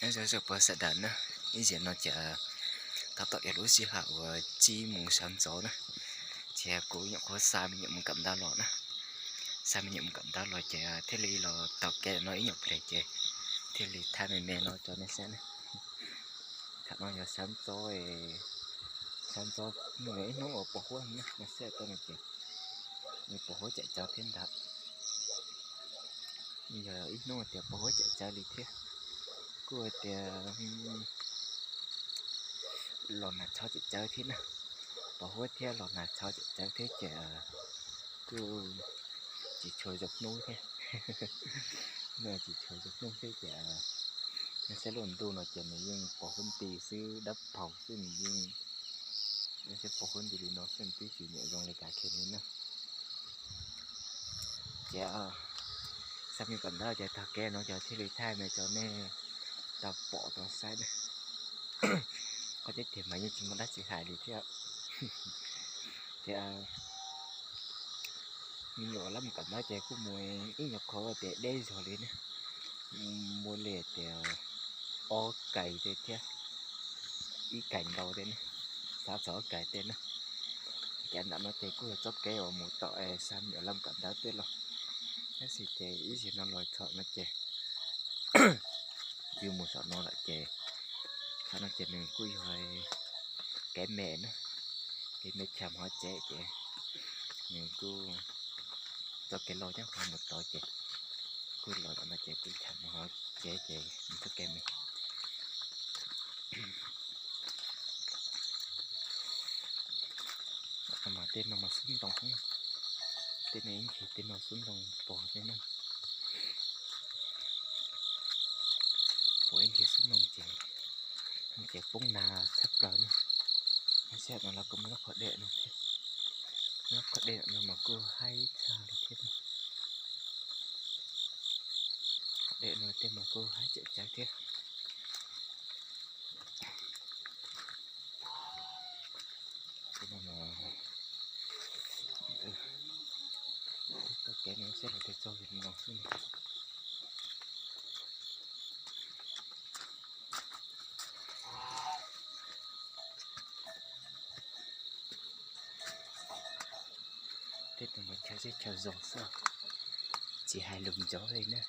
Nyob zoo puag sawv daws na, ib zaug no ces tab tom yog lub sij hawm uas tsib moos sawv ntxov na, ces kuv nyuam qhuav xa me nyuam mus kawm ntawv los na, xa me nyuam mus kawm ntawv los ces thiaj li los taug kev no ib nyuag pliag ces thiaj li thaij me me no rau nej saib na. Thaum no yog sawv ntxov, sawv ntxov, ib hnub uas pos huab na, nej saib tau no ces nws pos huab cawm cawv thiab ntag. Yog ib hnub tias pos huab cawm cawv li thiab, kuj tias los nag tshov cawm cawv thiab na, pos huab thiab los nag tshov cawm cawv thiab ces kuj tsis tshua zoo hnub thiab. Tsis tshua zoo hnub thiab ces nej saib lub ntuj no ces nws yeej pos huab nti xwb, dawb paug xwb, nws yeej, nej saib pos huab nti li no xwb twb tsis nyiam zoo li cas kiag li na. Ces xa me kawm ntawv ces taug kev no ces thiaj li thaij me rau nej tau pom tau saib na. Qhov tseeb tiag mas yeej tsis muaj dab tsi hais li thiab. Ces me nyuam lawv mus kawm ntawv ces kuj mus ib nyuag qhov tias deb zog li ne, muaj li tias ob kais tej thiab, ib kais ntau tej ne, xav txog ob kais tej na. Ces ntawm no ces kuj yog txoj kev uas mus tom xa me nyuam lawv mus kawm ntawv tej los, tab sis ces ib zaug no los txog no ces yus mus saum no lawm ces, saum no ces nws kuj yog kev me na, kev me chaw mus hauv tsev ces nws kuj txoj kev loj nyob qhov mus tod ces kuj los tom no ces kuj chaw mus hauv tsev ces nws txoj kev me. Mas tej no mas xub ntoo, tej no ib ntsis tej no xub ntoo pos tej no, pos ib ntsis xub ntoo ces, ces poob nag tshaj plaws ne. Nyob sij hawm no los kuj muaj lub qhov dej no thiab, lub qhov dej no mas kuj haib tshaj li thiab. Qhov dej no tej mas kuj haib cawm cawv thiab. Txoj kev no saib los tej txog li no xwb. Tej no mas chaw zej chaw zos xwb, tsis hais lus ntxov li na.